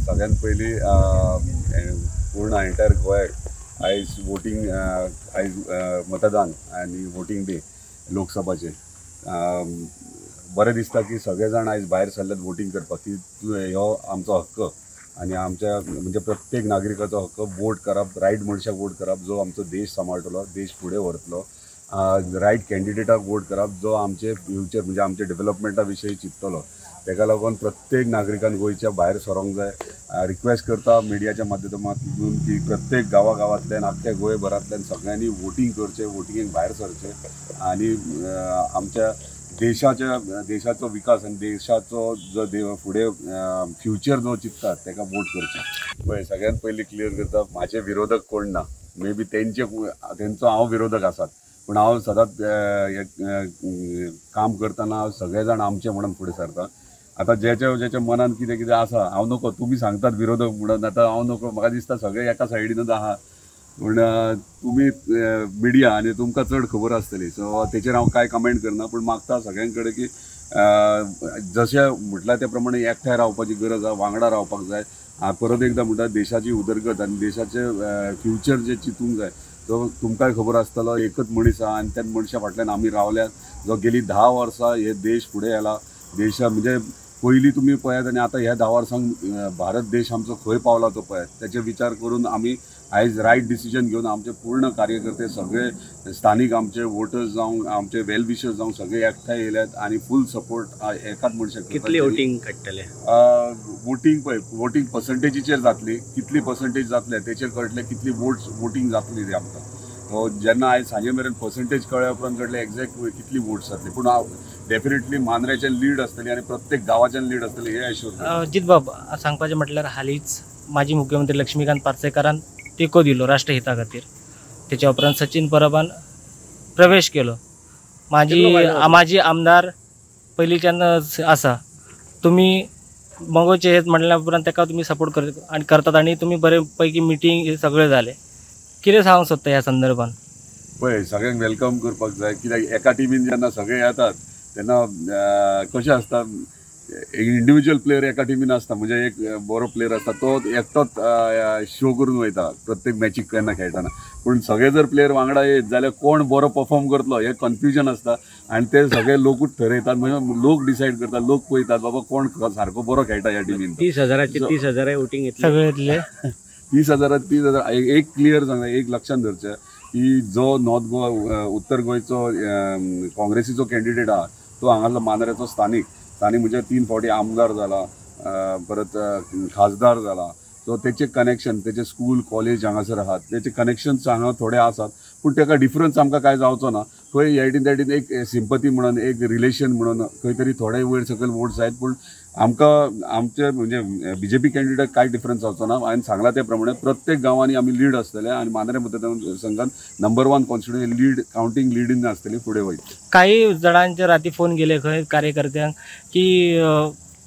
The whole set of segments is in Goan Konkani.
सगळ्यात पयलीं पूर्ण एंटायर गोव्याक आयज वोटींग, आयज मतदान आनी वोटींग डे लोकसभाचेर. बरें दिसता की सगळे जाण आयज भायर सरल्यात वोटींग करपाक, की हो आमचो हक्क आनी आमच्या म्हणजे प्रत्येक नागरिकाचो हक्क वोट करप, रायट मनशाक वोट करप जो आमचो देश सांबाळटलो, देश फुडें व्हरतलो. रायट कॅन्डिडेटाक वोट करप जो आमचे फ्युचर म्हणजे आमचे डेव्हलपमेंटा विशयी चिंततलो. ताका लागून प्रत्येक नागरिकान गोंयच्या भायर सरोंक जाय. रिक्वेस्ट करता मिडियाच्या माध्यमांतून की प्रत्येक गांवागांवांतल्यान आख्ख्या गोंयभरांतल्यान सगळ्यांनी वोटींग करचें, वोटिंगेक भायर सरचें आनी आमच्या देशाचो विकास आनी देशाचो जो फुडें फ्युचर जो चिंतता ताका वोट करचें. पळय, सगळ्यात पयलीं क्लियर करता, म्हाजे विरोधक कोण ना, मे बी तेंचो हांव विरोधक आसात, पूण हांव सदांच काम करतना सगळे जाण आमचे म्हणून फुडें सरता. आतां ज्याच्या ज्याच्या मनान कितें कितें आसा, हांव नको, तुमी सांगतात विरोधक म्हणून, आतां हांव नको, म्हाका दिसता सगळे एका सायडीनूच आहा. पूण तुमी मिडिया आनी तुमकां चड खबर आसतली, सो तेचेर हांव कांय कमेंट करना. पूण मागता सगळ्यां कडेन की जशें म्हटलां त्या प्रमाणे एकठांय रावपाची गरज आहा, वांगडा रावपाक जाय. परत एकदां म्हणटा, देशाची उदरगत आनी देशाचें फ्युचर जें चिंतूंक जाय, तो तुमकांय खबर आसतलो. एकच मनीस आहा आनी त्या मनशा फाटल्यान आमी रावल्यात जो गेली 10 वर्सां हे देश फुडें येला. देशा म्हणजे पयलीं तुमी पळयात आनी आतां ह्या 10 वर्सांक भारत देश आमचो खंय पावला तो पळयात. तेचे विचार करून आमी आयज रायट डिसिजन घेवन आमचे पूर्ण कार्यकर्ते सगळे स्थानीक आमचे वोटर्स जावं, आमचे वेल विशर्स जावं, सगळे एकठांय येयल्यात आनी फूल सपोर्ट एकाच मनशाक. कितली वोटींग काडटले? वोटींग पळय, वोटींग पर्संटेजीचेर जातली, कितली पर्संटेज जातले तेचेर कळटलें कितली वोटींग जातली ती आमकां. जेन्ना आयज सांजे मेरेन पर्संटेज कळ्ळ्या उपरांत कळटलें एग्जॅक्ट कितली वोट्स जातली. पूण डेफिनेटली मांद्रेच्यान लीड आसतली आनी प्रत्येक गांवाच्यान लीड आसतली हें एश्योर. जितबाब, सांगपाचें म्हटल्यार हालींच माजी मुख्यमंत्री लक्ष्मीकांत पार्सेकारान तेंको दिलो राष्ट्रहिता खातीर, तेच्या उपरांत सचिन परबान प्रवेश केलो. माजी आमदार पयलींच्यान आसा, तुमी मगोचे हे म्हणल्या उपरांत ताका तुमी सपोर्ट करतात आनी तुमी बरे पैकी मिटींग हे सगळें जालें. कितें सांगूंक सोदता ह्या संदर्भान? पळय, सगळ्यांक welcome करपाक जाय, कित्याक एका टिमीन जेन्ना सगळे येतात तेन्ना कशें आसता, एक इंडिविज्युअल प्लेयर एका टिमीन आसता, म्हणजे एक बरो प्लेयर आसता तो एकटोच शो करून वयता प्रत्येक मॅचीक केन्ना खेळटना. पूण सगळे जर प्लेयर वांगडा येत जाल्यार कोण बरो परफॉर्म करतलो हें कन्फ्युजन आसता आनी ते सगळे लोकूच ठरयतात, म्हणजे लोक डिसायड करतात, लोक पळयतात बाबा कोण सारको बरो खेळटा ह्या टिमीन. 30,000 30,000 वोटींग येतली सगळे येतले. 30,000 30,000. एक क्लियर सांगता, एक लक्षांत धरचें की जो नॉर्थ गोवा उत्तर गोंयचो काँग्रेसीचो कॅन्डिडेट आहा तो हांगासलो मांद्र्याचो स्थानीक म्हणजे 3 फावटी आमदार जाला, परत खासदार जाला. सो तेचे कनेक्शन, तेचे स्कूल कॉलेज हांगासर आहात, तेचे कनेक्शन्स हांगा थोडे आसात, पूण तेका डिफरन्स आमकां कांय जावचो ना. खंय ह्या सायडीन त्या सायडीन एक सिंपती म्हणून, एक रिलेशन म्हणून खंय तरी थोडे वयर सकयल वोट जायत, पूण आमकां आमचे म्हणजे बीजेपी कॅन्डिडेट कांय डिफरन्स जावचो ना. हांवें सांगलां ते प्रमाणे प्रत्येक गांवांनी आमी लीड आसतले आनी मांद्रें मतदारसंघात नंबर 1 कॉन्स्टिट्युएन्सी लीड कावंटींग लिडीन आसतली फुडें वयत. काही जाणांचे राती फोन गेले खंय कार्यकर्त्यांक की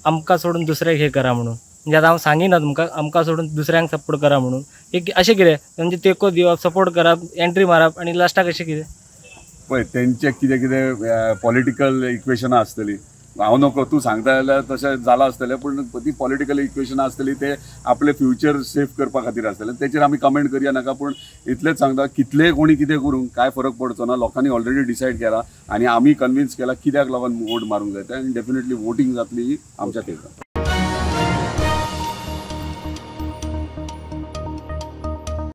आमकां सोडून दुसऱ्याक हे करा म्हणून, म्हणजे आतां हांव सांगिना तुमकां आमकां सोडून दुसऱ्यांक सपोर्ट करा म्हणून, एक अशें कितें म्हणजे तेंको दिवप, सपोर्ट करप, एंट्री मारप आनी लास्टाक अशें कितें? पळय, तेंचे कितें कितें पॉलिटिकल इक्वेशनां आसतली, हांव नको तूं सांगता जाल्यार तशें जालां आसतलें, पूण ती पॉलिटिकल इक्वेशनां आसतली ते आपले फ्युचर सेफ करपा खातीर आसतलें, तेचेर आमी कमेंट करया नाका. पूण इतलेंच सांगता, कितलेय कोणी कितें करूंक कांय फरक पडचो ना, लोकांनी ऑलरेडी डिसायड केला आनी आमी कन्विन्स केला कित्याक लागून वोट मारूंक जाय तें, आनी डेफिनेटली वोटींग जातली ही आमच्या फेवरान.